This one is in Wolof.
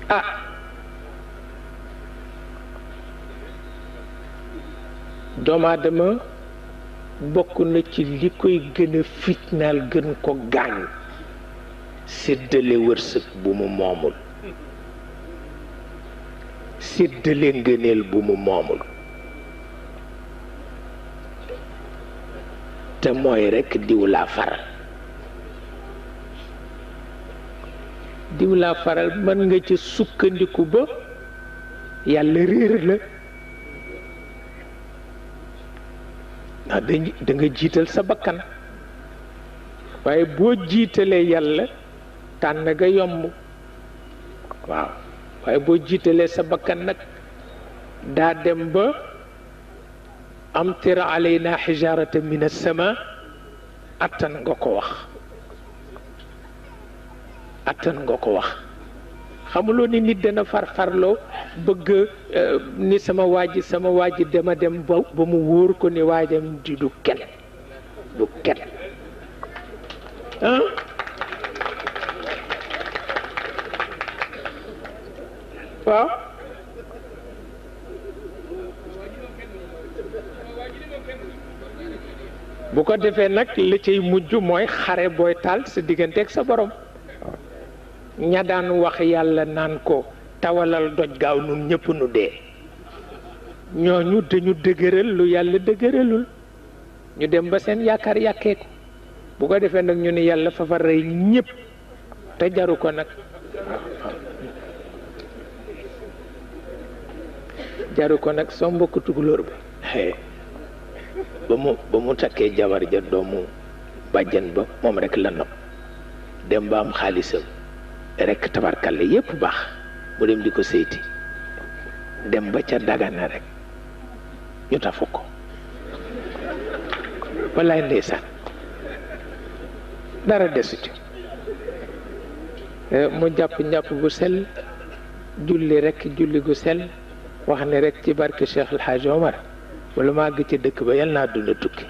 ah doomu aadama bokk na ci li koy gën a fitnaal gën ko gaañ séddale wërsëg bu mu moomul, séddale ngëneel bu mu moomul, te mooy rekk diw laa faral. diw laa faral mën nga ci sukkandiku ba yàlla réer la, ndax da nga jiital sa bakkan, waaye boo jiitalee yàlla tànn nga yomb. waaw waaye boo jiitalee sa bakkan nag daa dem ba amtir alayna xijarata min as-sama, attan nga ko wax, attan nga ko wax. xamuloo ni nit dana farfarloo bëgg ni sama waaji dama dem ba mu wóor ko ni waajam di du kenn ah waaw bu ko defee nag la cay mujj mooy xare booy taal sa diggante ak sa borom. ña daan wax yàlla naan ko tawalal doj gaaw nun ñëpp nu dee, ñooñu dañu dëgëral lu yàlla dëgëralul, ñu dem ba seen yaakaar yàkkeeku. bu ko defee nag ñu ne yàlla fa fa rey ñëpp te jaru ko nag, jaru ko nag. soo mbokk tukulóor bi ba mu takkee jabar ja doomu bàjjan ba moom rek la nopp, dem ba am xaalisam rek tabarkalle yépp baax, mu dem di ko seyti, dem ba ca Dagana rek ñu tafu ko. wallaay ndeysaan dara desu ci. mu jàpp bu sell, julli rek julli gu sell, wax ne rek ci barke Cheikh El Hadj Omar wala maa ngi ci dëkk ba yal naa dund tukki.